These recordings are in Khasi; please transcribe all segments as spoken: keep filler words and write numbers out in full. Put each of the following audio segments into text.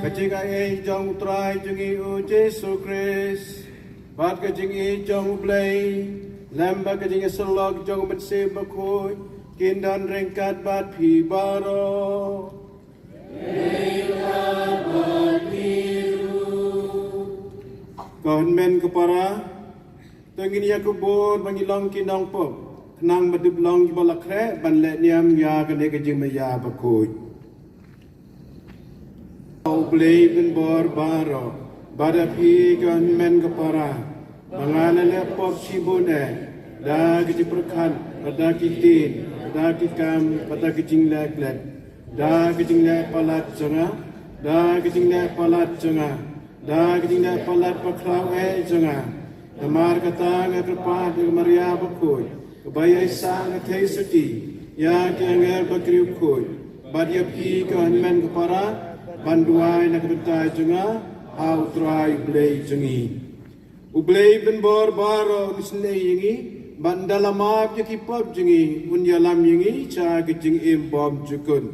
Ka jingaiei jong U Trai jong ngi U Jisu Khrist, bad ka jingïeit jong U Blei, lem bad ka jingïasyllok jong U Mynsiem Bakhuid, kin don ryngkat bad phi baroh. Ko hynmen ko para, to ngin ïa kubur ba ngin long ki nongpop, khnang ba ngin long kiba la khreh ban leh niam ïa kane ka jingmaïa bakhuid. U Blei u pynbor baroh, bad ïa phi ko hynmen ko para, ba nga la leh pop shibun eh, da ka jingpyrkhat, bad da ki ktien, bad da ki kam, bad da ka jingleh klet, da ka jingleh palat jong nga, da ka jingleh palat jong nga, da ka jingleh palat bakhraw eh jong nga. Namar kata nga kyrpad ïa ka Maria Bakhuid, kaba ïaisah na ka theisotti ïa ki angel bakri bakhuid, bad ïa phi ko hynmen ko para, ban duwai na ka bynta jong nga ha U Trai U Blei jong ngi. U Blei u pynbor baroh un isynei ïa ngi, bad ynda la map ïa ki pop jong ngi, un ïalam ïa ngi sha ka jingim bymjukut.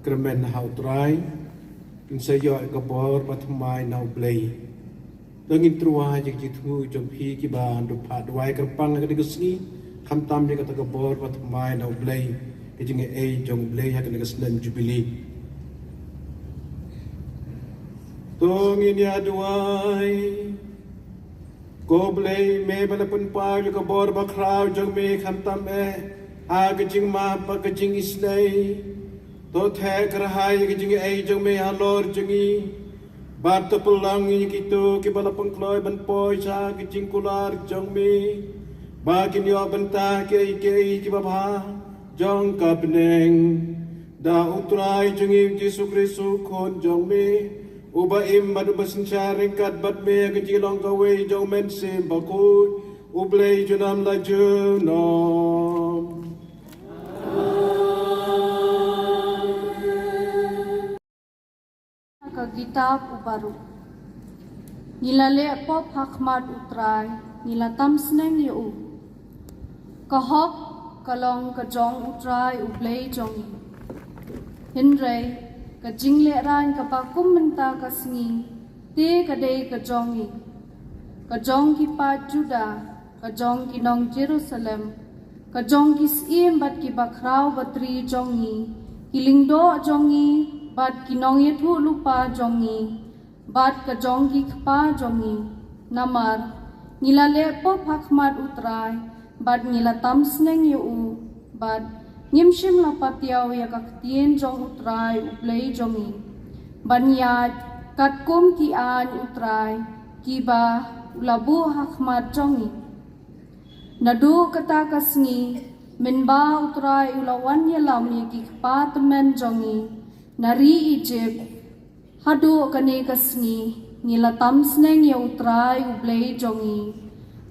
Kyrmen ha U Trai, ngin sa ïoh ïa ka bor bathymmai na U Blei. To ngin tyrwa ïa ki jingthmu jong phi kiba ngin phah duwai kyrpang ha kane ka sngi, khamtam ïa kata ka bor bathymmai na U Blei, ka jingaiei jong U Blei ha kane ka snem Jubili. To ngin ïa duwai. Ko Blei, me ba la pynpaw ïa ka bor bakhraw jong me khamtam eh ha ka jingmap bad ka jingisynei. To theh kyrhai ïa ka jingaiei jong me halor jong ngi. Bad to pynlong ïa kito kiba la pynkloi ban poi sha ka jingkular jong me, ba kin ïoh bynta kiei kiei kiba bha jong ka bneng. Da U Trai jong ngi U Jisu Khrist U Khun jong me, uba im bad uba synshar ryngkat bad me ha ka jinglong kawei jong U Mynsiem Bakhuid, U Blei junom la junom. Ka kitab u Baruk. Ngi la leh pop ha khmat U Trai, ngi la tam sneng ïa u. Ka hok ka long ka jong U Trai U Blei jong ngi. Hynrei ka jinglehrain kaba kum mynta ka sngi, te ka dei ka jong ngi, ka jong ki paid Judah, ka jong ki nong Jerusalem, ka jong ki syiem bad ki bakhraw batri jong ngi, ki lyngdoh jong ngi bad ki nongïathuhlypa jong ngi, bad ka jong ki kpa jong ngi. Namar ngi la leh pop ha khmat U Trai, bad ngi la tam sneng ïa u, bad ngim shym la patiaw ïa ka ktien jong U Trai U Blei jong ngi, ban ïaid katkum ki aiñ U Trai kiba u la buh ha khmat jong ngi. Naduh kata ka sngi, mynba U Trai u la wan ïalam ïa ki kpa tymmen jong ngi, na ri Ijipt, haduh kane ka sngi ngi la tam sneng ïa U Trai U Blei jong ngi,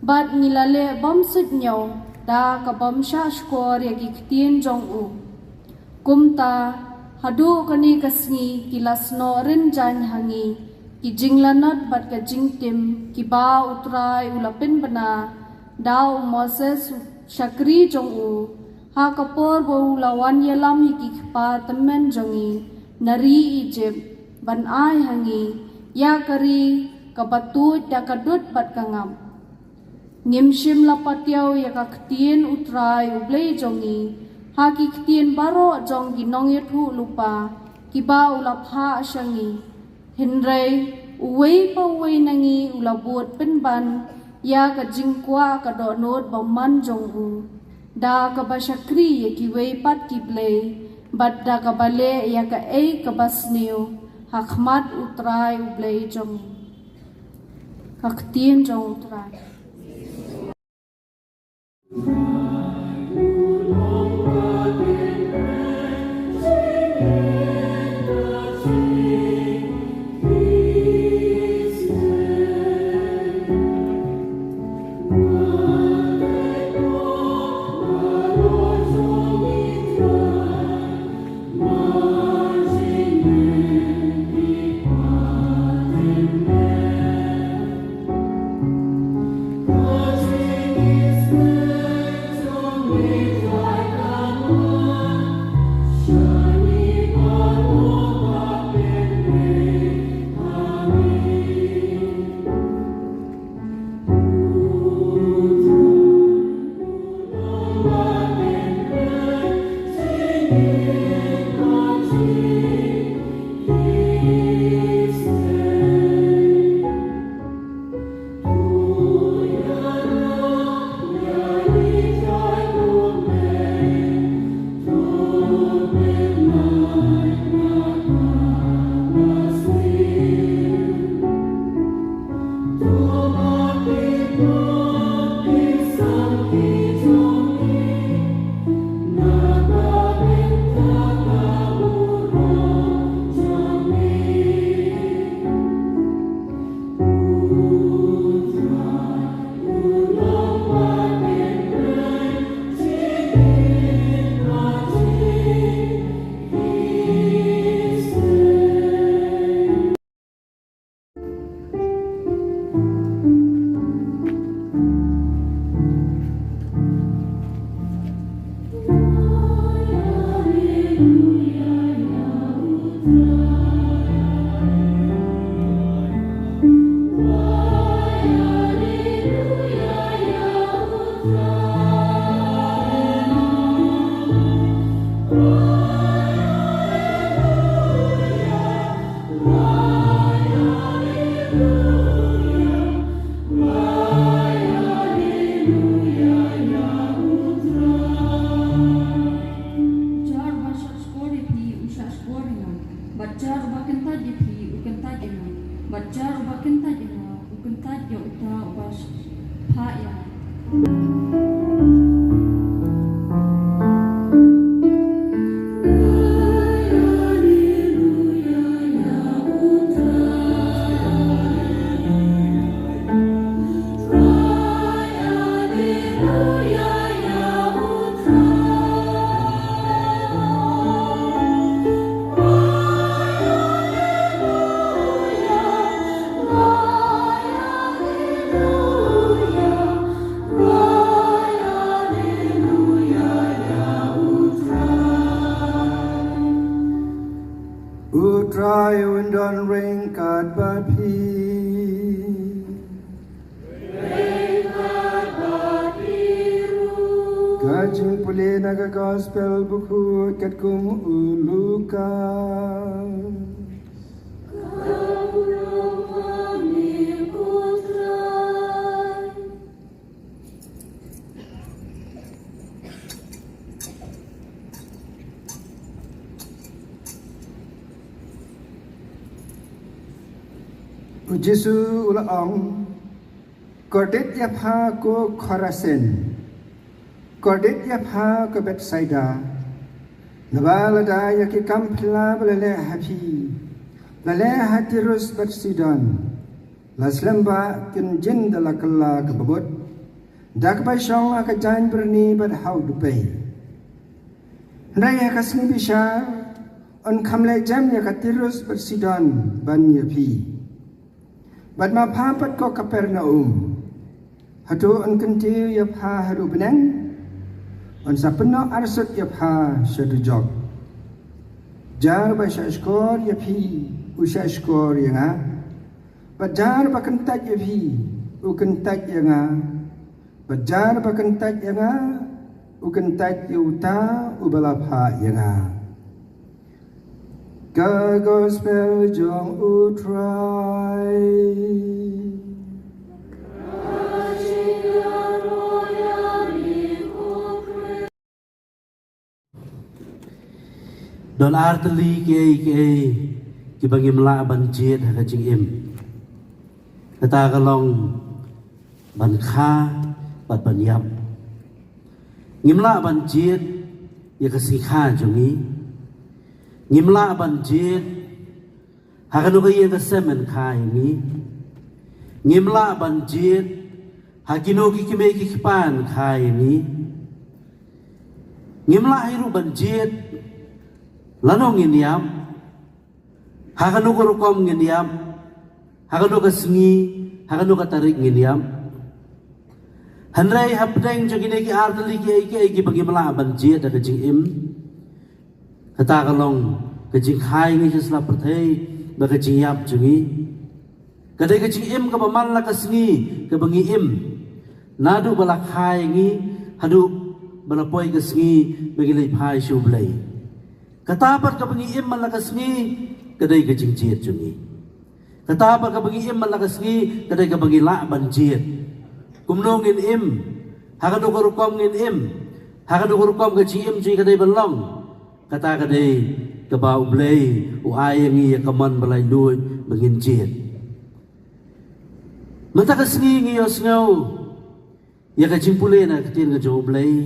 bad ngi la leh bymsuidñiew da ka bym shah shkor ïa ki ktien jong u. Kumta, haduh kane ka sngi ki la snoh rin jaiñ ha ngi ki jinglanot bad ka jingtim kiba U Trai u la pynbna da u Moses u shakri jong u, ha ka por ba u la wan ïalam ïa ki kpa tymmen jong ngi na ri Ijipt, ban ai ha ngi ïa ka ri kaba tuid da ka dud bad ka ngap. Ngim shym la patiaw ïa ka ktien U Trai U Blei jong ngi ha ki ktien baroh jong ki nongïathuhlypa kiba u la phah sha ngi. Hynrei uwei pa uwei na ngi u la bud pynban ïa ka jingkwah ka dohnud bymman jong u, da kaba shakri ïa kiwei pat ki blei, bad da kaba leh ïa kaei kaba sniew ha khmat U Trai U Blei jong ngi. Ka ktien jong U Trai. Jar ba shah shkor ïa phi, u shah shkor ïa nga. Bad jar ba kyntait ïa phi, u kyntait ïa nga. Bad jar ba kyntait ïa nga, u kyntait ïa uta uba phah ïa nga. U Trai un don ryngkat bad phi. Ka jingpule na ka Gospel bakhuid katkum u Luka. U Jisu u la ong, kordit ïa pha ko Khorasin, kordit ïa pha ko Bethsaida. Naba lada ïa ki kam phylla ba la leh ha phi la leh ha Tirus bad Sidon, la slem ba kin jin da la kylla ka bamut, da kaba shong ha ka jaiñ byrni bad ha u dpei. Hynrei ha ka sngi bishar yn kham leh jem ïa ka Tirus bad Sidon ban ïa phi. Bad ma pha pat ko Kapernaum, hato yn kyntiew ïa pha haduh bneng? Yn sa pynnoh arsut ïa pha sha dujok. Jar ba shahshkor ïa phi, u shahshkor ïa nga. Bad jar ba kyntait ïa phi, u kyntait ïa nga. Bad jar ba kyntait ïa nga, u kyntait ïa uta uba la phah ïa nga. Ka gospel jong u Trai. Don ar tylli kiei kiei kiba ngim lah ban jied ha ka jingim. Kata ka long ban kha bad ban ïap. Ngim lah ban jied ïa ka sngi kha jong ngi. Ngim lah ban jied ha kano ka ïing ka sem yn kha ïa ngi. Ngim lah ban jied ha kino ki kmie ki kpa yn kha ïa ngi. Ngim lah hi ruh ban jied lano ngin ïap, ha kano ka rukom ngin ïap, ha kano ka sngi, ha kano ka tarik ngin ïap. Hynrei hapdeng jong kine ki ar tylli kiei kiei kiba ngim lah ban jied ha ka jingim, kata ka long ka jingkha ïa ngi sha sla pyrthei bad ka jingïap jong ngi. Ka dei ka jingim kaba man la ka sngi kaba ngi im, naduh ba la kha ïa ngi haduh ba la poi ka sngi ba ngi leit phai sha U Blei. Kata pat kaba ngi im man la ka sngi ka dei ka jingjied jong ngi. Kata pat kaba ngi im man la ka sngi ka dei kaba ngi lah ban jied. Kumno ngin im, ha kano ka rukom ngin im, ha kano ka rukom ka jingim jong ngi ka dei ban long, kata ka dei kaba U Blei u ai ïa ngi ïa ka mon ba laitluid ba ngin jied. Mynta ka sngi ngi ïohsngew ïa ka jingpule na ka ktien ka jong U Blei.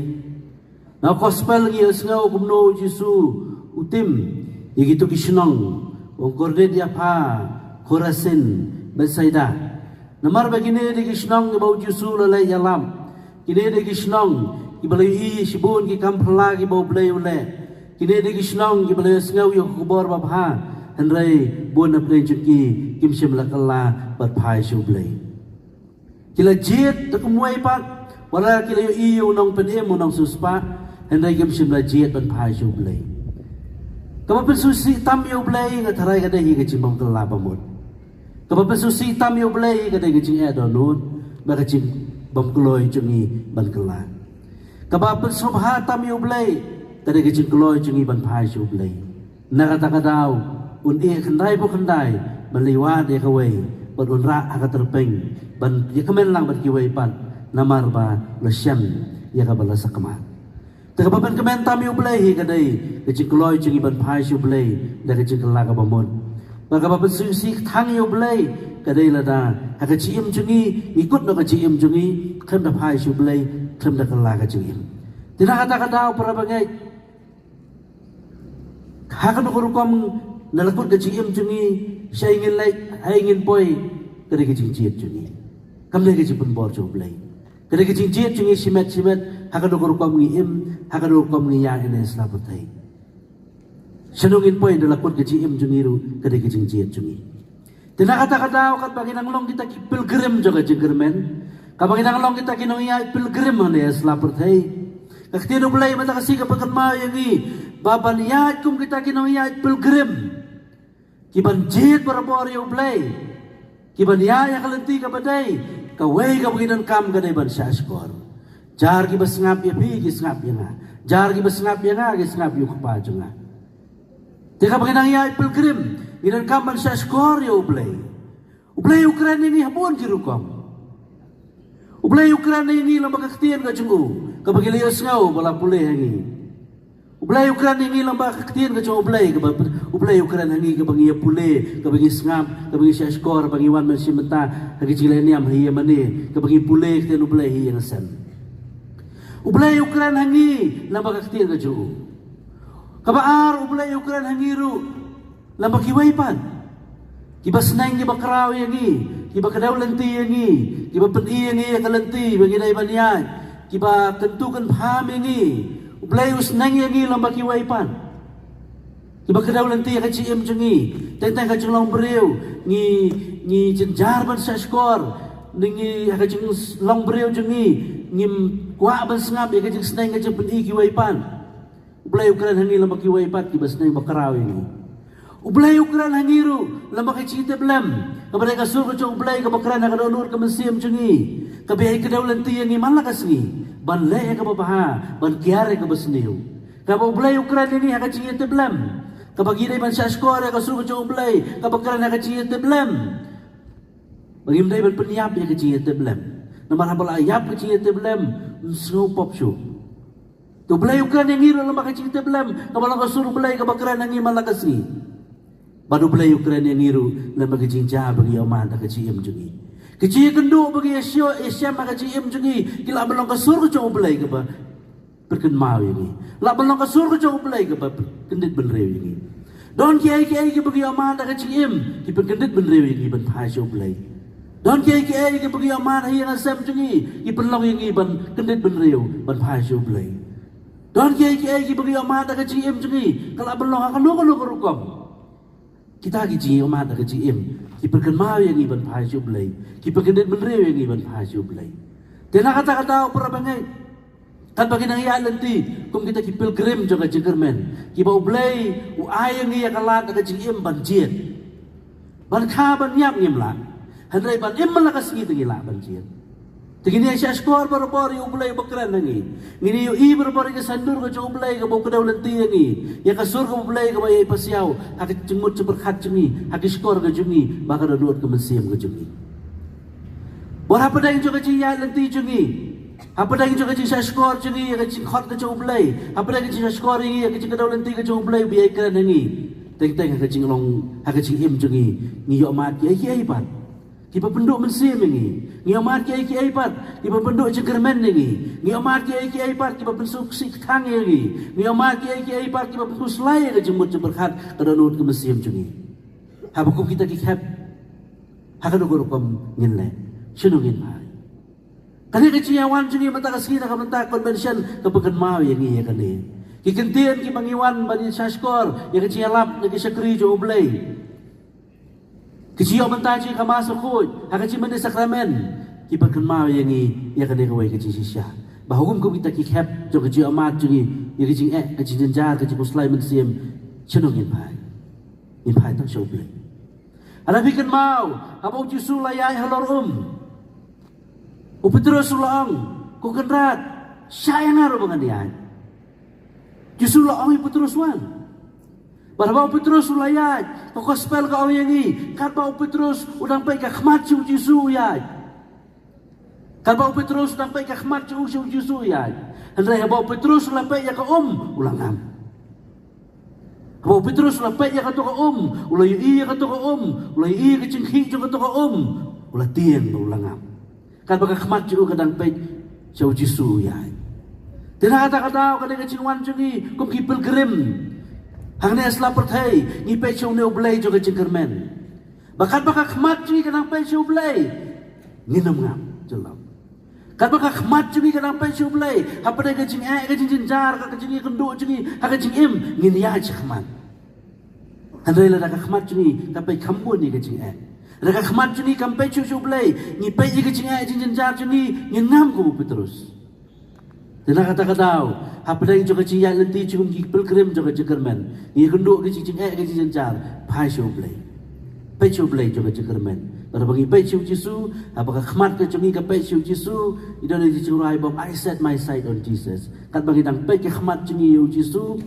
Na gospel ngi ïohsngew kumno U Jisu u tim ïa kito ki shnong, u kordit ïa pha Khorasin, Bethsaida. Namar ba kine dei ki shnong kiba U Jisu u la leit ïalap. Kine dei ki shnong kiba la ïohi shibun ki kam phylla kiba U Blei u leh. Kine dei ki shnong kiba la ïohsngew ïa ka khubor babha. Hynrei bun na pdeng jong ki kim shym la kylla bad phai sha U Blei. Ki la jied da kumwei pat, wat la ki la ïohi ïa u nongpynim, u nongsiewspah, hynrei kim shym la jied ban phai sha U Blei. Kaba pynsngewsih tam ïa U Blei nga tharai ka dei hi ka jingbymkylla bamut. Kaba pynsngewsih tam ïa U Blei ka dei ka jingeh dohnud bad ka jingbymkloi jong ngi ban kylla. Kaba pynsngewbha tam ïa U Blei ka dei ka jingkloi jong ngi ban phai sha U Blei. Na kata ka daw un ïeh khyndai ba khyndai ban leit wad ïa kawei bad un rah ha ka tyrpeng ban ïakmen lang bad kiwei pat, namar ba la shem ïa kaba la sakma. Te kaba pynkmen tam ïa U Blei hi ka dei ka jingkloi jong ngi ban phai sha U Blei da ka jingkylla kaba mut. Bad kaba pynsngewsih thang ïa U Blei ka dei lada ha ka jingim jong ngi ngi kut noh ka jingim jong ngi, khlem da phai sha U Blei, khlem da kylla ka jingim. Te na kata ka daw para bangeit, ha kano ka rukom na la kut ka jingim jong ngi, shaei ngin leit, haei ngin poi, ka dei ka jingjied jong ngi. Kam dei ka jingpynbor jong U Blei. Ka dei ka jingjied jong ngi shimet shimet ha kano ka rukom ngi im, ha kano ka rukom ngi ïaid ha ïa sla pyrthei. Shano ngin poi da la kut ka jingim jong ngi ruh ka dei ka jingjied jong ngi. Te na kata ka daw katba ngi nang long kita ki pilgrim jong ka jingkyrmen, kaba ngi nang long kita ki nongïaid pilgrim ha ïa sla pyrthei, ka ktien U Blei mynta ka sngi ka pynkynmaw ïa ngi ba ban ïaid kum kita ki nongïaid pilgrim, ki ban jied barabor ïa U Blei, ki ban ïaid ïa ka lynti kaba dei, kawei kaba ngi donkam ka dei ban shahshkor. Jar kiba sngap ïa phi ki sngap ïa nga. Jar kiba sngap ïa nga ki sngap ïa u kpa jong nga. Te kaba ngi nang ïaid pilgrim ngi donkam ban shahshkor ïa U Blei. U Blei u kren ïa ngi ha bun ki rukom. U Blei u kren ïa ngi lyngba ka ktien ka jong u kaba ngi la ïohsngew ba la pule ha ngi. U Blei u kren ïa ngi lyngba ka ktien ka jong U Blei kaba U Blei u kren ha ngi kaba ngi ïa pule, kaba ngi sngap, kaba ngi shahshkor, ba ngi wan mynsiem mynta ha ki jingleh niam ha ïing mane, kaba ngi pule ktien U Blei ha ïing ha sem. U Blei u kren ha ngi lyngba ka ktien ka jong u. Kaba ar, U Blei u kren ha ngi ruh lem bad kiwei pat. Kiba sneng, kiba kraw ïa ngi, kiba kdew lynti ïa ngi, kiba pyni ïa ngi ïa ka lynti ba ngi dei ban ïaid, kiba kyntu kynpham ïa ngi. U Blei u sneng ïa ngi lem bad kiwei pat. Kiba kdew lynti ïa ka jingim jong ngi. Teng teng ha ka jinglong briew ngi, ngi jynjar ban sngap shkor. Ngi, ha ka jinglong briew jong ngi, ngim kwah ban sngap ïa ka jingsneng ka jingpyni kiwei pat. U Blei u kren ha ngi lem bad kiwei pat kiba sneng ba kraw ïa ngi. U Blei u kren ha ngi ruh lem bad ka jingïatiplem, kaba dei ka sur ka jong U Blei kaba kren ha ka dohnud ka mynsiem jong ngi, kaba ïai kdew lynti ïa ngi man la ka sngi ban leh ïa kaba bha, ban kiar ïa kaba sniew. Kaba U Blei u kren ïa ngi ha ka jingïatiplem, kaba ngi dei ban sngap shkor ïa ka sur ka jong U Blei kaba kren ha ka jingïatiplem. Ba ngim dei ban pynïap ïa ka jingïatiplem. Namar haba la ïap ka jingïatiplem, ym sngew pop shuh. Te U Blei u kren ïa ngi ruh lem bad ka jingïatiplem, kaba long ka sur U Blei kaba kren ha ngi man la ka sngi. Bad U Blei u kren ïa ngi ruh lem bad ka jingjia ba ngi ïohmad ha ka jingim jong ngi. Ka jingïakynduh ba ngi ïashoh ïashem ha ka jingim jong ngi, ki lah ban long ka sur ka jong U Blei kaba pynkynmaw ïa ngi. Lah ban long ka sur ka jong U Blei kaba pynkyndit bynriew ïa ngi. Don kiei kiei kiba ngi ïohmad ha ka jingim, ki pynkyndit bynriew ïa ngi ban phai sha U Blei. Don kiei kiei kiba ngi ïohmad ha ïing ha sem jong ngi, ki pynlong ïa ngi ban kyndit bynriew ban phai sha U Blei. Don kiei kiei kiba ngi ïohmad ha ka jingim jong ngi, ka lah ban long ha kano kano ka rukom. Kita ki jingïohmad ha ka jingim, ki pynkynmaw ïa ngi ban phai sha U Blei, ki pynkyndit bynriew ïa ngi ban phai sha U Blei. Te na kata ka daw, para bangeit, katba ngi nang ïaid lynti kum kita ki pilgrim jong ka jingkyrmen, kiba U Blei u ai ïa ngi ïa ka lad ha ka jingim ban jied, ban kha ban ïap ngim lah, hynrei ban im man la ka sngi te ngi lah ban jied. Te ngin ïa sngap shkor barabor ïa U Blei uba kren ha ngi. Ngin ïa ïohi barabor ïa ka syndur ka jong U Blei kaba u kdew lynti ïa ngi, ïa ka sur ka U Blei kaba ïai pasiaw ha ka jingmut jingpyrkhat jong ngi, ha ka shkor ka jong ngi bad ka dohnud ka mynsiem ka jong ngi. Bad hapdeng jong ka jingïaid lynti jong ngi, hapdeng jong ka jingsngap shkor jong ngi ïa ka jingkhot ka jong U Blei, hapdeng ka jingsngap shkor ïa ngi ïa ka jingkdew lynti ka jong U Blei uba ïai kren ha ngi, teng teng ha ka jinglong, ha ka jingim jong ngi, ngi ïohmad kiei kiei pat kiba pynduh mynsiem ïa ngi. Ngi ïohmad kiei kiei pat kiba pynduh jingkyrmen ïa ngi. Ngi ïohmad kiei kiei pat kiba pynsngewsih kthang ïa ngi. Ngi ïohmad kiei kiei pat kiba pynkhuslai ïa ka jingmut jingpyrkhat, ka dohnud ka mynsiem jong ngi. Haba kum kita ki khep, ha kano ka rukom ngin leh? Shano ngin phai? Kane ka jingïawan jong ngi mynta ka sngi na ka bynta convention ka pynkynmaw ïa ngi ïa kane. Ki kyntien kiba ngi wan ban ïa sngap shkor ïa ka jingïalap na ka shakri jong U Blei, ki jingïoh bynta jong ngi ha ka Mass Bakhuid, ha ka jingmane sakramen, ki pynkynmaw ïa ngi ïa kane kawei ka jingshisha. Ba ha kum kum kita ki khep jong ka jingïohmad jong ngi ïa ka jingeh, ka jingjynjar, ka jingkhuslai mynsiem, shano ngin phai? Ngin phai tang sha U Blei. Haba phi kynmaw, haba U Jisu u la ïaid halor um, U Petros u la ong, "Ko Kynrad, shah ïa nga ruh ba ngan ïaid." U Jisu u la ong ïa U Petros, "Wan." Bad haba U Petros u la ïaid, ka gospel ka ong ïa ngi, katba U Petros u dang peit ka khmat sha U Jisu u ïaid. Katba U Petros u dang peit ka khmat sha U, sha U Jisu u ïaid. Hynrei haba U Petros u la peit ïa ka um, u la ngam. Haba U Petros u la peit ïa kato ka um, u la ïohi ïa kato ka um, u la ïohi ïa ka jingkhih jong kato ka um, u la tieng bad u la ngam. Katba ka khmat jong u ka dang peit sha U Jisu u ïaid. Te na kata ka daw, kane ka jingwan jong ngi kum ki pilgrim hangne ha sla pyrthei, ngi peit sha une U Blei jong ka jingkyrmen. Ba katba ka khmat jong ngi ka dang peit sha U Blei, ngin ym ngam, jyllop. Katba ka khmat jong ngi ka dang peit sha U Blei, hapdeng ka jingeh, ka jingjynjar, ka, ka jingïakynduh jong ngi ha ka jingim, ngin ïaid shakhmat. Hynrei lada ka khmat jong ngi ka peit kham bun ïa ka jingeh, lada ka khmat jong ngi kam peit shuh sha U Blei, ngi peit ïa ka jingeh, jingjynjar jong ngi, ngin ngam kum u Petros. Te na kata ka daw, hapdeng jong ka jingïaid lynti jong ngi kum ki pilgrim jong ka jingkyrmen, ngi ïakynduh ïa ka jingeh, ka jingjynjar, phai sha U Blei. Peit sha U Blei jong ka jingkyrmen. Lada ba ngi peit sha U Jisu, haba ka khmat ka jong ngi ka peit sha U Jisu, i don ïa ka jingrwai ba, "I set my sight on Jesus." Katba ngi dang peit ka khmat jong ngi ïa U Jisu,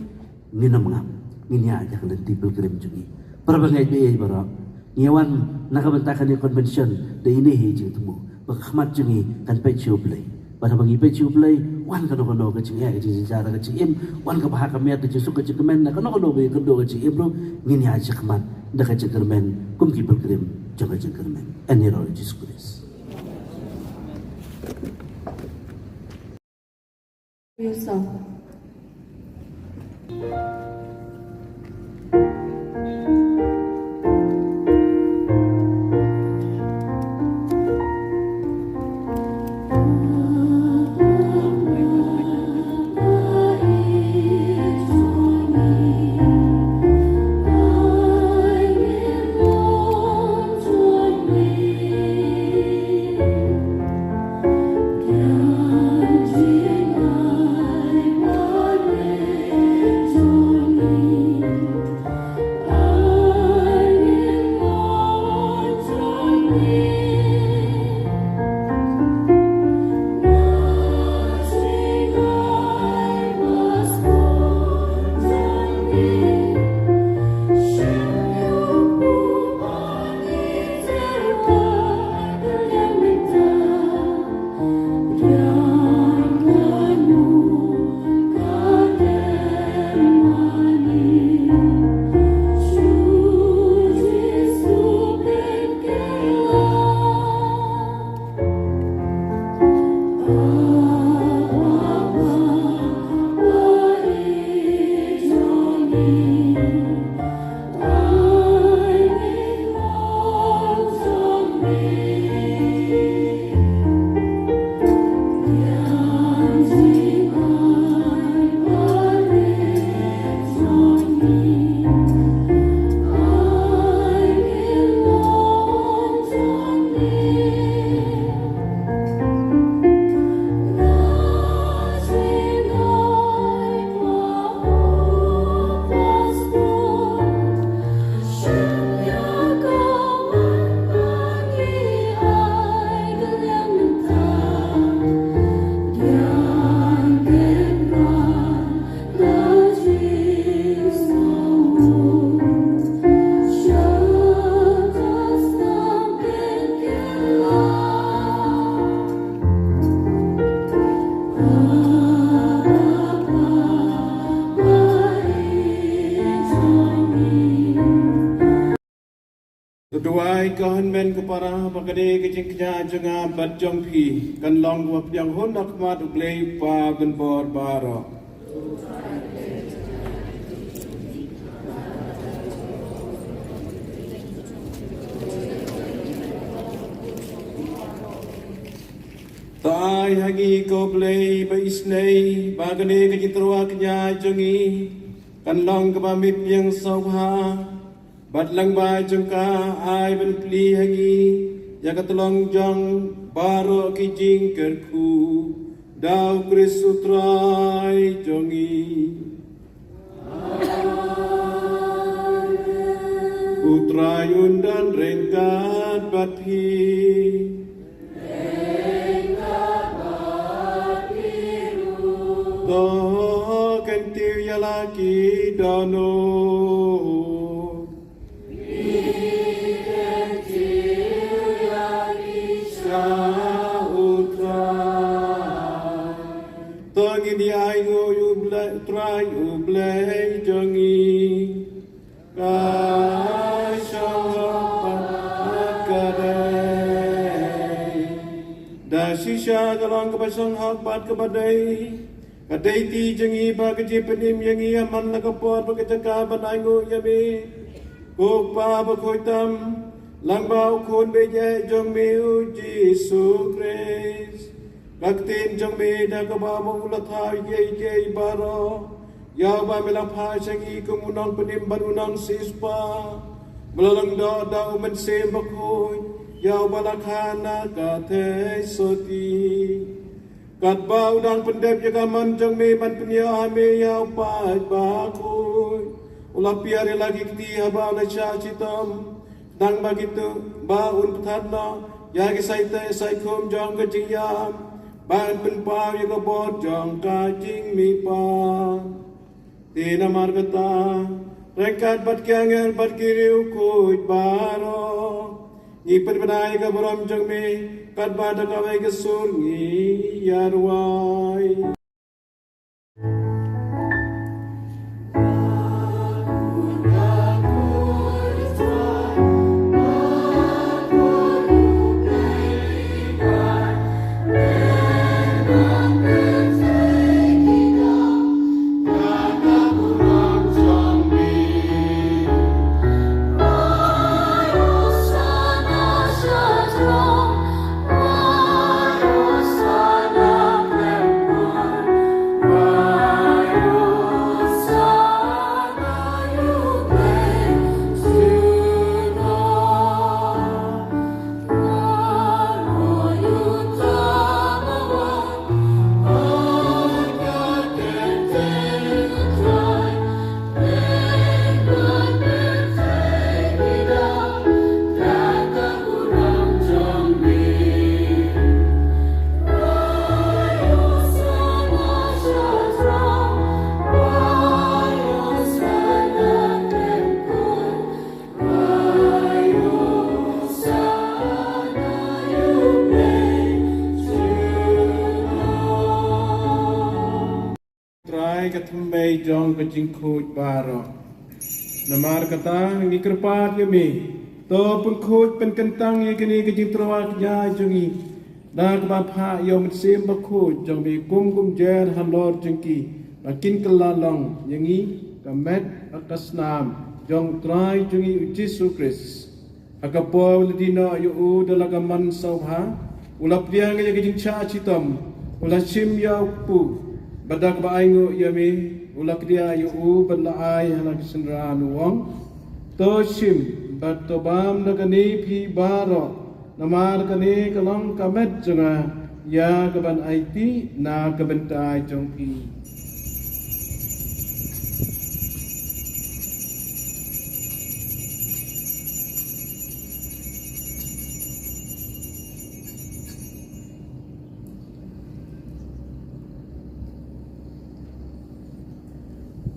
ngin ym ngam, ngin ïaid ïa ka lynti pilgrim jong ngi. Para bangeit baieid baroh, ngi wan na ka bynta kane ka convention da ine hi jingthmu, ba ka khmat jong ngi kan peit sha U Blei. Bad haba ngi peit sha U Blei, wan kano kano ka jingeh, ka jingjynjar, ka jingim, wan ka bha ka miat, ka jingsuk, ka jingkmen, na kano kano ba ïakynduh ka jingim ruh, ngin ïaid shakhmat da ka jingkyrmen kum ki pilgrim jong ka jingkyrmen. Yn ïaroh ïa U Jisu Khrist. Your song. Duwai ko hynmen ko para ba kane ka jingkñia jong nga bad jong phi kan long kaba pdiang hun ha khmat U Blei U Kpa Uba Donbor Baroh. To ai ha ngi ko Blei ba isynei ba kane ka jingtyrwa kñia jong ngi kan long kaba mih biang sngewbha. Bad lyngba jong ka ai ban plie ha ngi ïa ka tyllong jong baroh ki jingkyrkhu da U Khrist U Trai jong ngi. U Trai un don ryngkat bad phi. To kyntiew ïa la ki dohnud. Sha U Trai. To ngin ïa ainguh ïa U Blei, U Trai U Blei jong ngi. Ka shong hok bad ka dei. Da shisha ka long kaba shong hok bad kaba dei. Ka dei ti jong ngi bad ka jingpynim ïa ngi ha man la ka por bad ka jaka ban ainguh ïa me, ko Kpa bakhuid tam, lyngba U Khun baieit jong me U Jisu Khrist. Ka ktien jong me da kaba u la thaw ïa kiei kiei baroh, ïa uba me la phah sha ngi kum u nongpynim bad u nongsiewspah, ba la lyngdoh da U Mynsiem Bakhuid, ïa uba la kha na ka theisotti. Katba u dang pyndep ïa ka mon jong me ban pynïoh ha me ïa u paid bakhuid, u la piar ïa la ki kti haba u la shah shitom. Tang ba kito ba un pynthat noh ïa ki saiteh saikhum jong ka jingïap, ba un pynpaw ïa ka bor jong ka jingmihpat. Te namar kata, ryngkat bad ki angel bad ki riewkhuid baroh, ngi pynbna ïa ka burom jong me, katba da kawei ka sur ngi ïa rwai. Trai ka thymmei jong ka jingkhuid baroh. Namar kata ngi kyrpad ïa me, to pynkhuid pynkyntang ïa kane ka jingtyrwa kñia jong ngi da kaba phah ïa U Mynsiem Bakhuid jong me kum kumjer halor jong ki, ba kin kylla long ïa ngi ka met bad ka snam jong U Trai jong ngi U Jisu Khrist. Ha ka por u la die noh ïa u da la ka mon sngewbha, u la pdiang ïa ka jingshah shitom, u la shim ïa u kpu, bad da kaba ainguh ïa me, u la kdiah ïa u bad la ai ha la ki synran u ong: To shim bad to bam na kane phi baroh, namar kane ka long ka met jong nga ïa kaban aiti na ka bynta jong phi.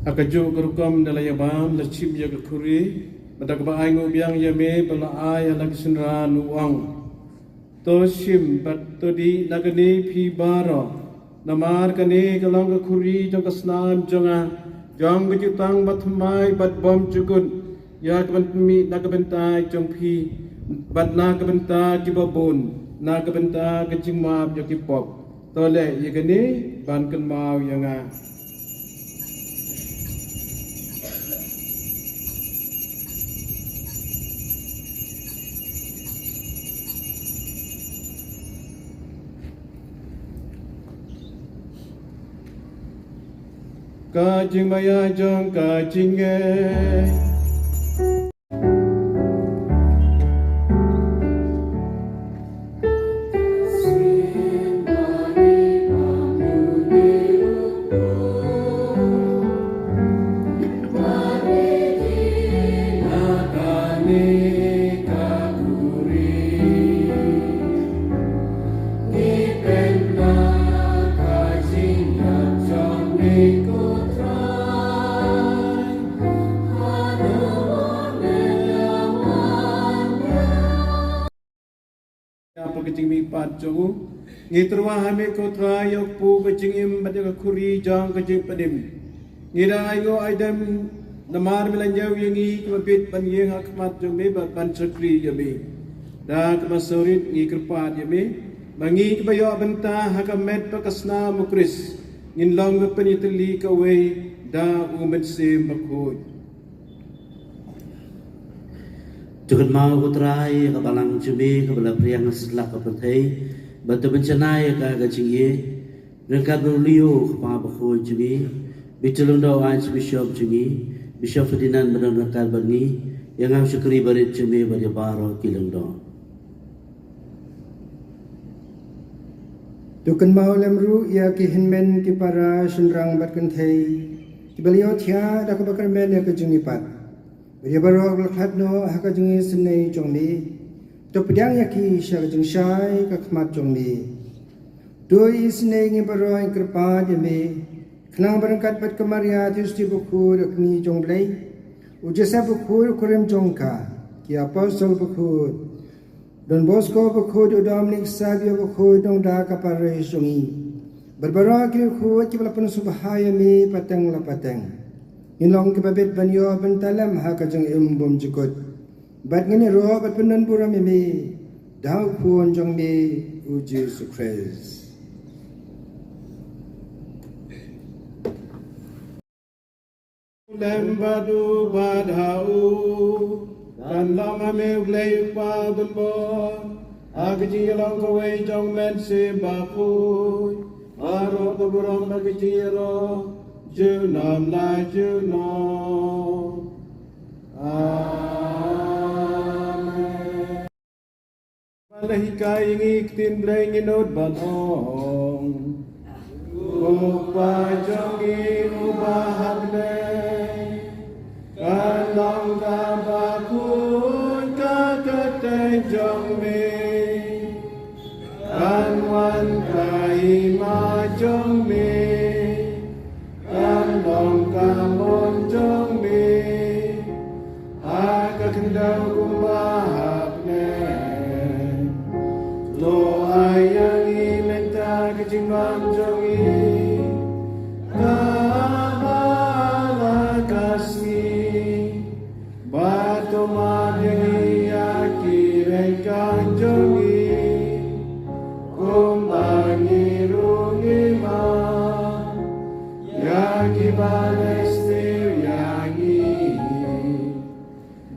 Ha kajuh ka rukom da la ïa bam, la shim ïa ka khuri, bad da kaba ainguh biang ïa me bad la ai ha la ki synran u ong: To shim bad to dih na kane phi baroh, namar kane ka long ka khuri jong ka snam jong nga, jong ka jutang bathymmai bad bymjukut, ïa ka ban pynmih na ka bynta jong phi bad na ka bynta kiba bun, na ka bynta ka jingmap ïa ki pop. To leh ïa kane ban kynmaw ïa nga. Ka jingmaïa jong ka jingngeit. Ïa ka jingmihpat jong u. Ngi tyrwa ha me ko Trai, ïa u kpu ka jingim bad ïa ka khuri jong ka jingpynim. Ngi da ainguh aidem namar me la ñiew ïa ngi kiba bit ban ïeng ha khmat jong me bad ban shakri ïa me. Da kaba sawrit ngi kyrpad ïa me ba ngi kiba ïoh bynta ha ka met bad ka snam u Khrist ngin long ba pynïatylli kawei da u Mynsiem Bakhuid. To kynmaw ko Trai ïa ka balang jong me kaba la phriang ha satlak ka pyrthei bad to pynshai ïa ka ka jingïeit ryngkat bad u Leo u kpa bakhuid jong me. Bad to lyngdoh u Archbishop jong ngi, Bishop Ferdinand, ba don ryngkat bad ngi, ïa nga u shakri barit jong me bad ïa baroh ki lyngdoh. To kynmaw lem ruh ïa ki hynmen ki para shynrang bad kynthei kiba la ïohthiah da kaba kyrmen ïa ka jingmihpat. Bad ïa baroh ba la khlad noh ha ka jingisynei jong me, to pdiang ïa ki sha ka jingshai ka khmat jong me. To isynei ngi baroh ngi kyrpad ïa me khnang ba ryngkat bad ka Maria Theisotti bakhuid ka kmie jong u Blei, u Joseph bakhuid u kurim jong ka, ki apostol bakhuid, Don Bosco bakhuid, u Dominic Savio bakhuid, nongda ka parish jong ngi, bad baroh ki riewkhuid kiba la pynsngewbha ïa me pateng la pateng, ngin long kiba bit ban ïoh bynta lem ha ka jingim bymjukut. Bad ngin ïaroh bad pyndonburom ïa me da u Khun jong me u Jisu Khrist. Lem bad u bad ha u, kan long ha me u Blei u Kpa uba donbor, ha ka jingïalong kawei jong u Mynsiem Bakhuid, baroh ka burom bad ka jingïaroh, junom la junom. Amen. Ba la hikai ïa ngi ktien Blei, ngin nud ban ong: U Kpa jong ngi uba ha bneng, kan long kaba khuid ka kyrteng jong me, kan wan ka hima jong me, kan long ka mon jong me ha ka khyndew kumba ha bneng. To ai ïa ngi mynta ka jingbam jong ngi kaba la ka sngi, bad to mad ïa ngi ïa ki ryngkat jong ngi, kumba ngi ruh ngi mad ïa kiba leh sniew ïa ngi.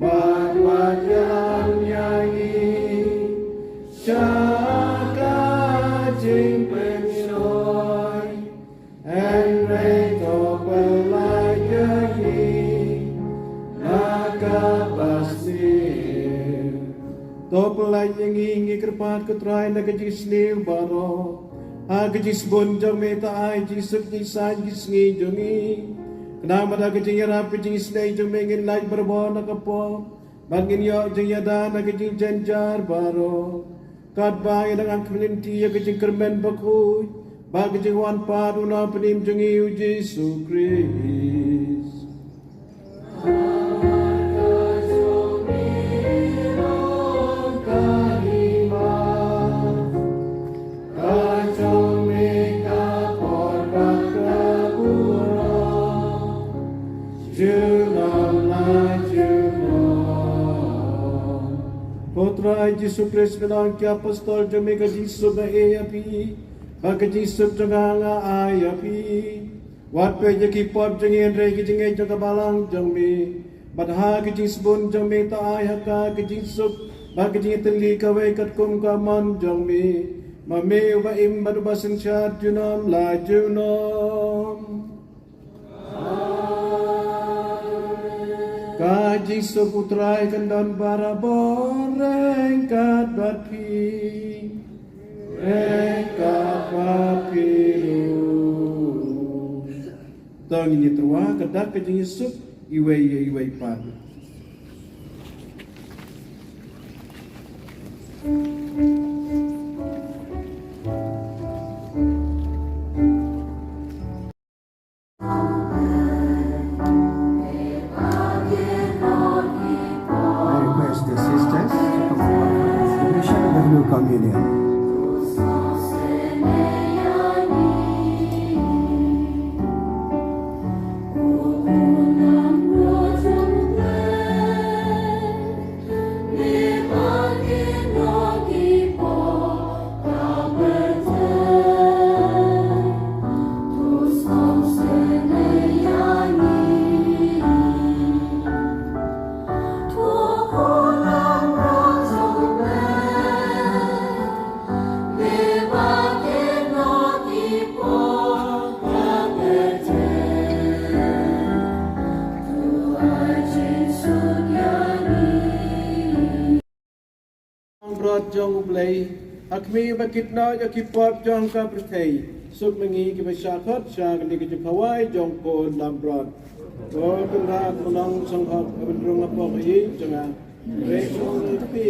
Bad wat ïalam ïa ngi sha ka jingpynshoi, hynrei to pyllait ïa ngi na kaba sniew. To pyllait ïa ngi, ngi kyrpad ko Trai, na ka jingsniew baroh, ha ka jingsbun jong me, to ai jingsuk jingsaiñ ki sngi jong ngi, khnang ba da ka jingïarap ka jingisynei jong me ngin lait barabor na ka pop, bad ngin ïoh jingïada na ka jingjynjar baroh. Katba ngi dang akhmat lynti ïa ka jingkyrmen bakhuid bad ka jingwan pat u Nongpynim jong ngi u Jisu Khrist. Junom la junom. Ko Trai Jisu Khrist, me la ong ki apostol jong me, ka jingsuk nga ai ïa phi, bad ka jingsuk jong nga nga ai ïa phi. Wat peit ïa ki pop jong ngi hynrei ki jingngeit jong ka balang jong me. Bad ha ka jingsbun jong me to ai ha ka ka jingsuk bad ka jingïatylli kawei katkum ka mon jong me. Ma me uba im bad uba synshar junom la junom. Ka jingsuk U Trai kan don barabor ryngkat bad phi. Ryngkat bad phi ruh. To ngin ïa tyrwa ka dak ka jingsuk iwei ïa iwei pat. I request the sisters to come forward for the distribution of the Blue Communion. Brot jong U Blei, ha khmih bad kit noh ïa ki pop jong ka pyrthei. Suk ma ngi kiba shah khot sha kane ka jingkhawai jong ko Lambrot. Ko Kynrad Mynsiem Sngewhok, ha ban rung hapoh ka ïing jong nga. Hynrei sngewbha ïa phi,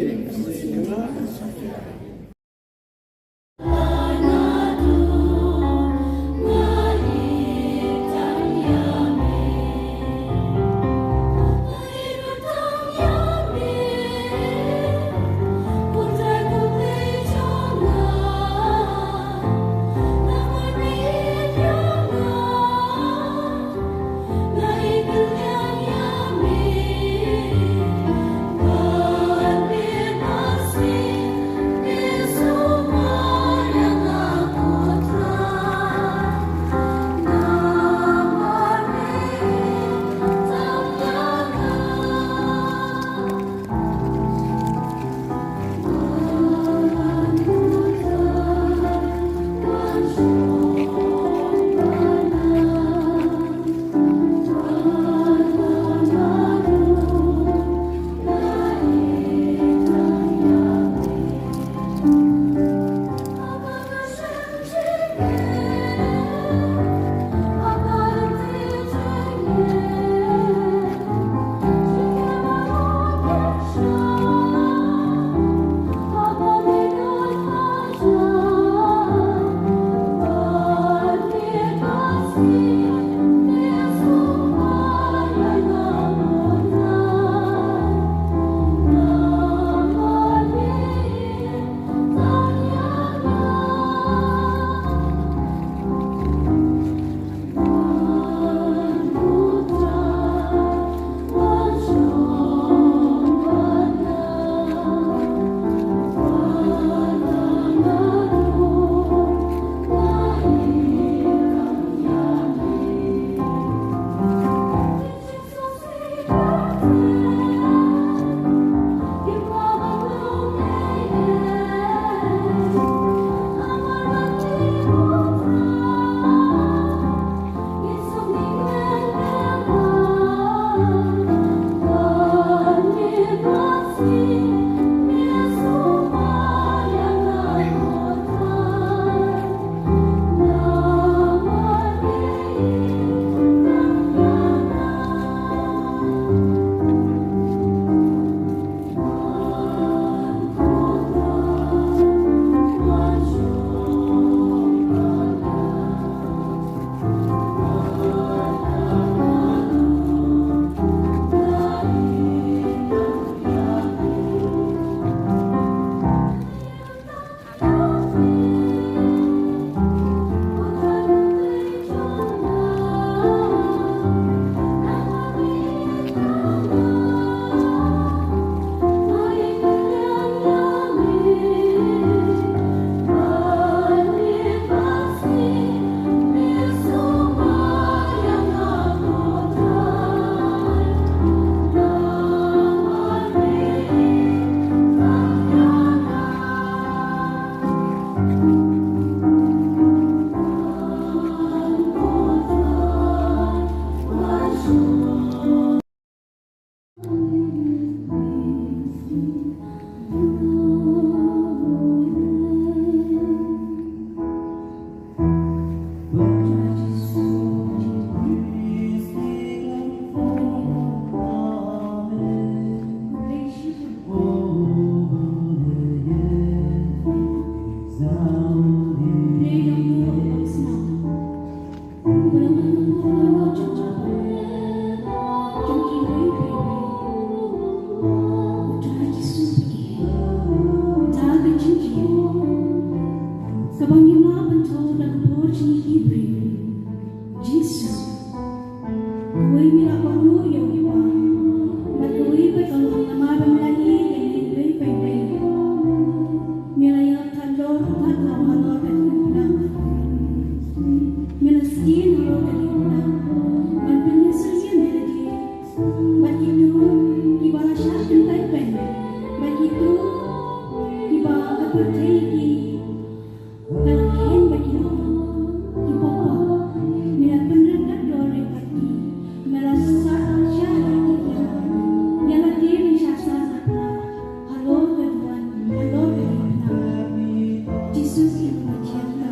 Lord, ki briew. Jisu. Kawei me la kohnguh ïa u Kpa. Bad kawei pat ka long namar ba me la ïeit ïa ngi iwei pa iwei. Me la ïaid halor ka diengphna. Me la sdien halor ka diengphna. Bad pynïasyriem ïa lade. Bad kito kiba la shah kyntait beiñ. Bad kito kiba ka pyrthei ki Ka la kheiñ ba ki long ki pop pop. Me la pynryngkat dor ïa ki. Me la sah sha ïa ki. Ïa lade me shah sah na pla. Halor ka duwan, halor ka duwan. Jisu ki ma jian ka.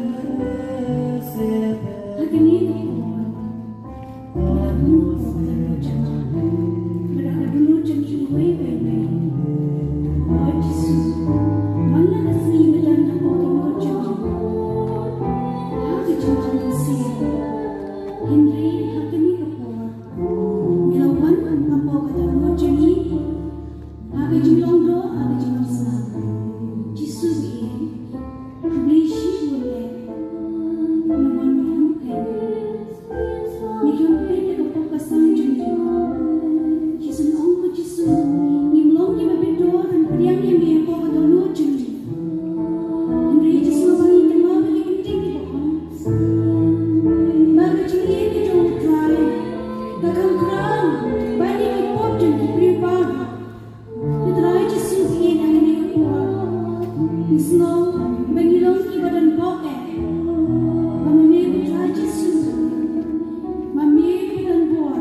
Ha kane ka por. Ngi khlem peit ïa ka pop ka sam jong ngi. Jisu ong ko Jisu, ngim long kiba bit dor ban pdiang ïa me hapoh ka dohnud jong ngi. Hynrei Jisu, haba ngi kynmaw ïa ki kyntien kiba ong, ba ka jingïeit ka jong U Trai ka kham khraw ban ïa ki pop jong ki briew baroh. Ko Trai Jisu, ïa kane ka por ngi sngew ba ngi long kiba don bor eh. Ba ma me Ko Trai Jisu, ma me uba don bor,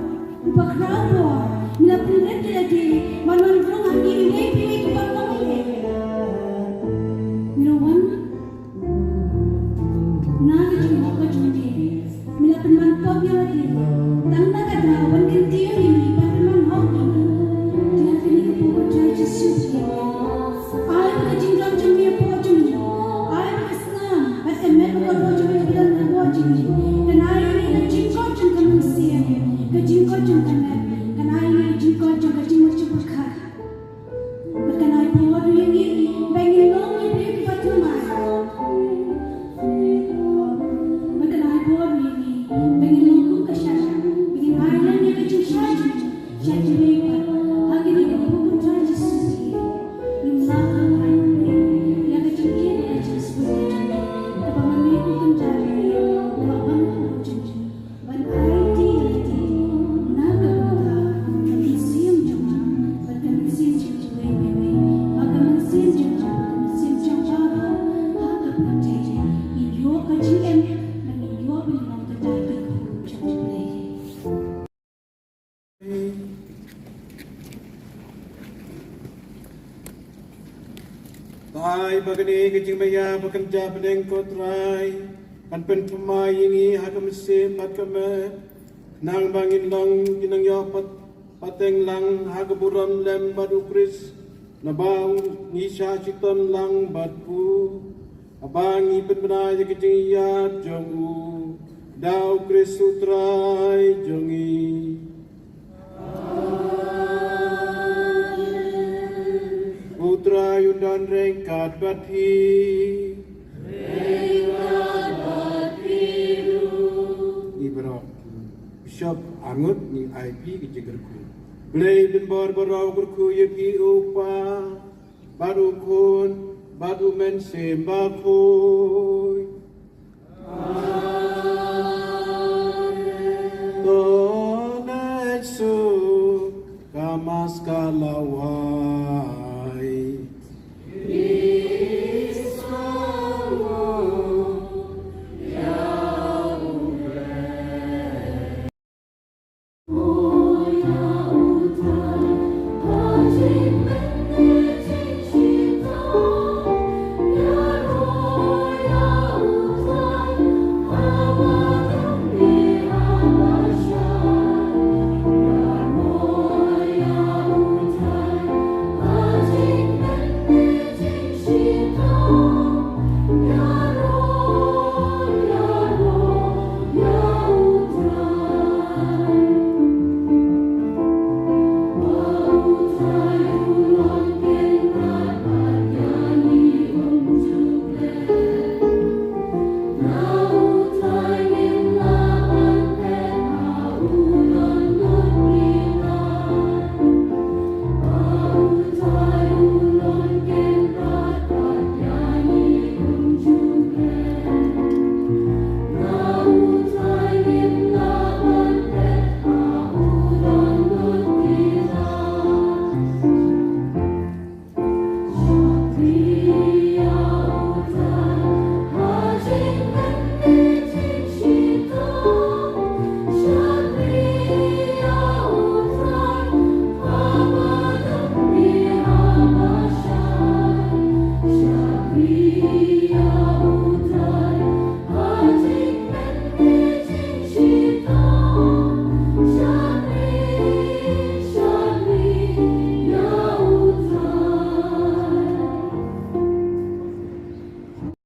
uba khraw bor, me la pynrem ïa lade ban wan rung ha ngi iwei pa iwei kiba ong ïa. Me la wan na ka jinghok ka jong me. Me la pynman pop ïa lade. Tang na ka daw ban kyntiew ïa ngi, ban pynman hok ïa ngi. Te ha kane ka por Ko Trai Jisu, ai ba ka jingdon jong me hapoh jong ngi. Ai ba ka snam bad ka met baroh jong me ka don hapoh jong ngi. Kane ïa ngi ka jingkoit jong ka mynsiem, ka jingkoit jong ka met. Kane ïa ngi ka jingkoit jong ka jingmut jingpyrkhat. Bad kan ai bor ïa ngi ba ngin long ki briew kiba thymmai. Bad kan ai bor ïa ngi ba ngin long kum ka Shadrach, ba ngin ai lem ïa ka jingshai jong ngi sha kiwei pat. Ha kane ka por Ko Trai Jisu, ngim lah ban ai ïa ka jingïeit, ïa ka jingsngewbha jong ngi. Kaba ma me u kynjah ïa ngi, ba la wan ha ka por jong ngi. Ban aiti ïa lade na ka bynta ka mynsiem jong nga bad ka mynsiem jong kiwei kiwei, bad ka mynsiem jong nga bad ka mynsiem jong baroh ha ka pyrthei. Ngin ïoh ka jingim bad ngin ïoh ban long ka dei ka khun jong U Blei. Ai ba kane ka jingmaïa ba kynjah bneng, Ko Trai, kan pynthymmai ïa ngi ha ka mynsiem bad ka met, khnang ba ngin long ki nongïoh pat, pateng lang ha ka burom lem bad U Khrist, naba ngi shah shitom lang bad u. Haba ngi pynbna ïa ka jingïaid jong u, da U Khrist U Trai jong ngi. U Trai un don ryngkat bad phi. Ngi baroh, Bishop Arngut, ngi ai phi ka jingkyrkhu. Blei Binbor Baroh kyrkhu ïa phi, U Kpa, bad U Khun, bad U Mynsiem Bakhuid.